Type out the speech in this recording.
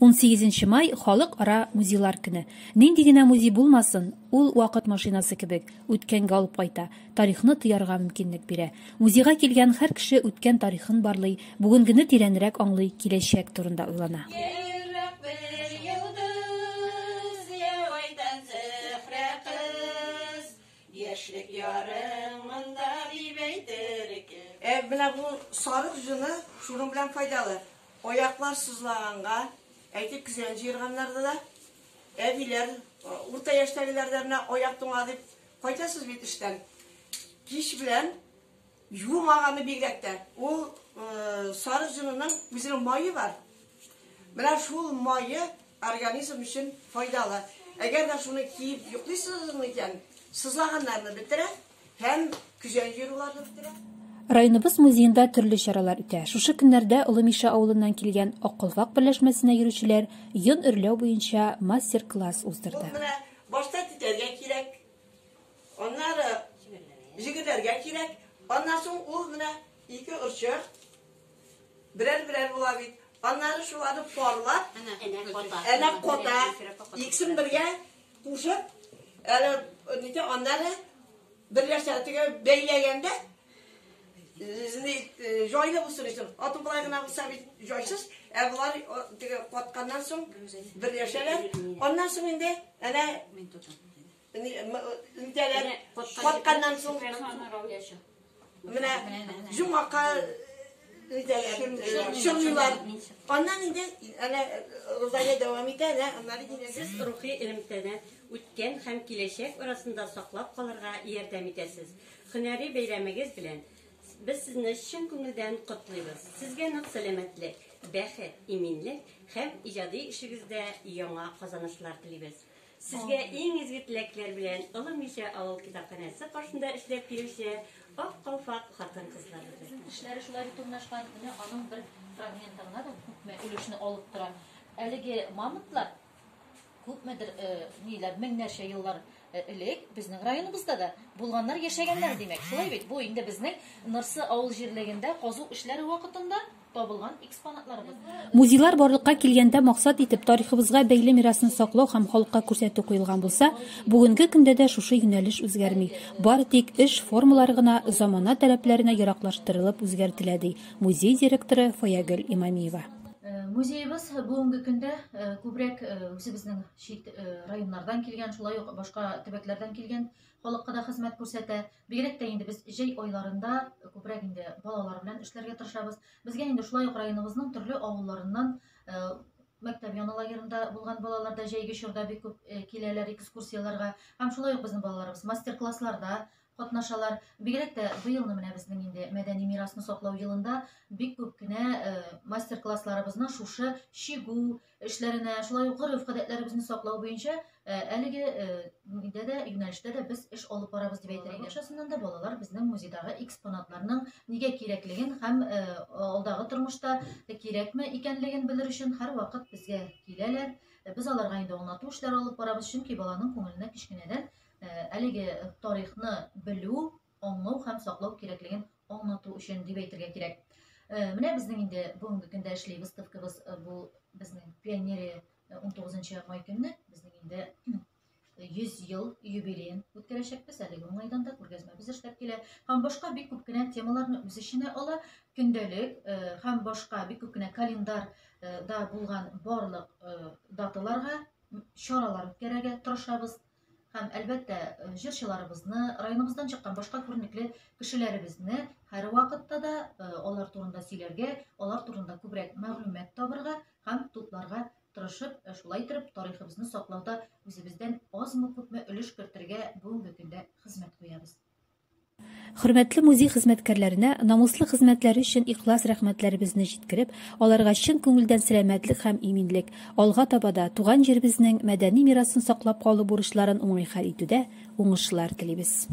18 май халыкара музейлар көне. Нинди генә музей булмасын, ул вакыт машинасы кебек үткәнгә алып кайта, тарихны тоярга мөмкинлек бирә. Музейга килгән һәр кеше үткән тарихын барлый, бүгенгене тирәнрәк аңлый, киләчәк турында уйлана. Ерак бер йолдыз, Явайдан Зөһрә кыз, Яшьлек ярың монда дип әйтер кем. Ә менә бу сарык җоны шуның белән файдалы. Аяклар сызлаганга, әйтик, көзән җыерганнарда да, әбиләр, урта яшьтәгеләр дә менә аяк туңа дип кайтасыз бит эштән. Кич белән юмаганы бигрәк тә. Ул сарык җонының үзенең мае бар. Менә шул мае организм өчен файдалы. Әгәр дә шуны киеп йоклыйсыз икән, сызлаганнарны бетерә һәм көзән җыеруларны бетерә. Районыбыз музеенда төрле чаралар үтә. Шушы көннәрдә Олы Мишә авылыннан килгән Ак калфак берләшмәсенә йөрүчеләр йон эрләү буенча мастер-класс уздырды. Ул менә башта тетәргә кирәк, аннары җегерләргә кирәк, аннан соң ул менә ике орчык берәр-берәр була бит. Аннары шуларны парлап, әнә кота, икесен бергә кушып, әле нитә, аннары берләшә, теге бәйләгәндә җайлы булсын өчен. Ату болай гына булса бит җайсыз, ә болар теге катканнан соң берләшәләр. Аннан соң инде әнә нитәләр, катканнан соң менә җомгакка нитәләр, чорныйлар. Аннан инде әнә Розалия дәвам итә, әнә аннары инде Сез рухи элемтәне үткән һәм киләчәк арасында саклап калырга ярдәм итәсез. Һөнәри бәйрәмегез белән без сезне чын күңелдән котлыйбыз. Сезгә нык сәламәтлек, бәхет, иминлек һәм иҗади эшегездә яңа казанышлар телибез. Сезгә иң изге теләкләр белән Олы Мишә авыл китапханәсе каршында эшләп килүче Ак калфак хатын-кызлар берлеге. Тешләре шулай бит урнашкан, менә аның бер фрагменты гына да күпме өлешне алып тора. Әлеге мамонтлар күпмедер, ниләр, меңнәрчә еллар элек безнең районыбызда да булганнар, яшәгәннәр, димәк. Шулай бит? Бу инде безнең Нырсы авыл җирлегендә казу эшләре вакытында табылган экспонатларыбыз. Музейлар барлыкка килгәндә максат итеп тарихыбызга бәйле мирасны саклау һәм халыкка күрсәтү куелган булса, бүгенге көндә дә шушы юнәлеш үзгәрми. Бары тик эш формалары гына замана таләпләренә яраклаштырылып үзгәртелә, ди музей директоры Фаягөл Имамиева. Музеебыз бүгенге көндә күбрәк үзебезнең чит районнардан килгән, шулай ук башка төбәкләрдән килгән халыкка да хезмәт күрсәтә. Бигрәк тә инде без җәй айларында күбрәк инде балалар белән эшләргә тырышабыз. Безгә инде шулай ук районыбызның төрле авылларыннан мәктәп яны лагерында булган балалар да җәйге чорда бик күп киләләр экскурсияләргә. Һәм шулай ук безнең балаларыбыз мастер-классларда катнашалар. Бигрәк тә быелны менә безнең инде мәдәни мирасны саклау елында бик күп кенә мастер-классларыбызны шушы чигү эшләренә, шулай ук гореф-гадәтләребезне саклау буенча әлеге нидә дә, юнәлештә дә без эш алып барабыз дип әйтер идем. Бакчасыннан да балалар безнең музейдагы экспонатларның нигә кирәклеген һәм алдагы тормышта кирәкме икәнлеген белер өчен һәрвакыт безгә киләләр. Без аларга инде аңлату эшләре алып барабыз, чөнки баланың күңеленә кечкенәдән әлеге тарихны белү, аңлау һәм саклау кирәклеген аңлату өчен дип әйтергә кирәк. Менә безнең инде бүгенге көндә эшли выставкабыз, бу безнең пионерия 19 май көнне безнең инде 100 ел юбилеен үткәрәчәкбез. Әлеге уңайдан да күргәзмәбез эшләп килә. Һәм башка бик күп кенә темаларны үз эченә ала. Көндәлек һәм башка бик күп кенә календарьда булган барлык даталарга чаралар үткәрергә тырышабыз. Һәм, әлбәттә, җырчыларыбызны, районыбыздан чыккан башка күренекле кешеләребезне һәрвакытта да алар турында сөйләргә, алар турында күбрәк мәгълүмат табырга һәм тупларга тырышып, шулай итеп тарихыбызны саклауда үзебездән азмы-күпме өлеш кертергә бүгенге көндә хезмәт куябыз. Хөрмәтле музей хезмәткәрләренә намуслы хезмәтләре өчен ихлас рәхмәтләребезне җиткереп, аларга чын күңелдән сәламәтлек һәм иминлек, алга таба да туган җиребезнең мәдәни мирасын саклап калу бурычларын уңай хәл итүдә уңышлар телибез.